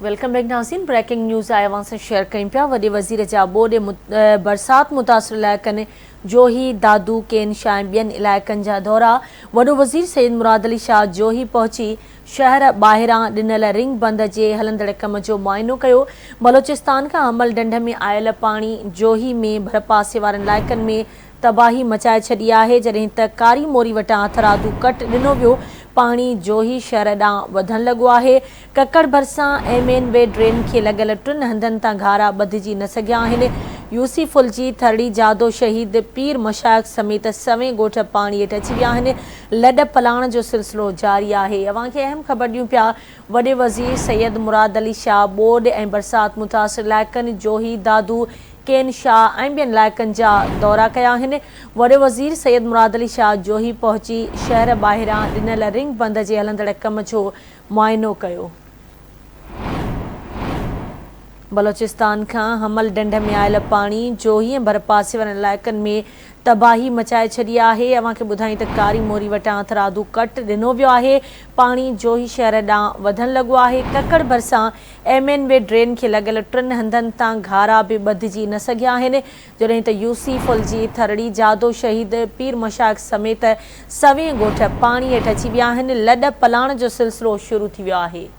Welcome back ناظرين breaking news آهي اوهان سان شيئر ڪيون پيا وڏي وزير جا ٻوڏ برسات متاثر علائقن جوهي دادو ڪين شاهه ۽ ٻين علائقن جا دورا وڏو وزير سيد مراد علي شاهه جوهي پهچي شهر ٻاهران ڏنل رنگ بند جي هلندڙ ڪم جو معائنو ڪيو بلوچستان کان حمل ڍنڍ ۾ آيل پاڻي جوهي ۾ ڀرپاسي وارن علائقن ۾ تباهي مچائي ڇڏي آهي، جڏهن ته ڪاري موري وٽان هٿرادو ڪٽ ڏنو ويو، پاڻي جوهي شهر ڏانهن وڌڻ لڳو آهي، ڪڪڙ ڀرسان ايم اين وي ڊرين کي لڳل ٽن هنڌن تان گهارا ٻڌجي نه سگهيا آهن، يوسي ڦلجي، ٿرڙي جادو شهيد، پير مشائخ سميت سوين ڳوٺ پاڻي هيٺ اچي ويا آهن، لڏ پلاڻ جو سلسلو جاري آهي، اوهان کي اهم خبر ڏيون پيا وڏي وزير سيد مراد علي شاهه ٻوڏ ۽ برسات متاثر علائقن جوهي، دادو، ڪين شاهه ۽ ٻين علائقن جا دورا ڪيا آهن. وڏو وزير سيد مراد علي شاهه جوهي پهچي شهر ٻاهران ڏنل رنگ بند جي هلندڙ ڪم جو معائنو ڪيو. بلوچستان کان حمل ڍنڍ ۾ آيل پاڻي جوهي ۽ ڀرپاسي وارن علائقن ۾ تباهي مچائي ڇڏي آهي. اوهان کي ٻڌايون ته ڪاري موري وٽان هٿرادو ڪٽ ڏنو ويو آهي. پاڻي جوهي شهر ڏانهن وڌڻ لڳو آهي. ڪڪڙ ڀرسان ايم اين وي ڊرين کي لڳل ٽن هنڌن تان گهارا به ٻڌجي نه سگهيا آهن، جڏهن ته يوسي ڦلجي، ٿرڙي، جادو شهيد، پير مشائخ سميت سوين ڳوٺ پاڻي هيٺ اچي ويا آهن، لڏ پلاڻ جو سلسلو شروع ٿي ويو آهي.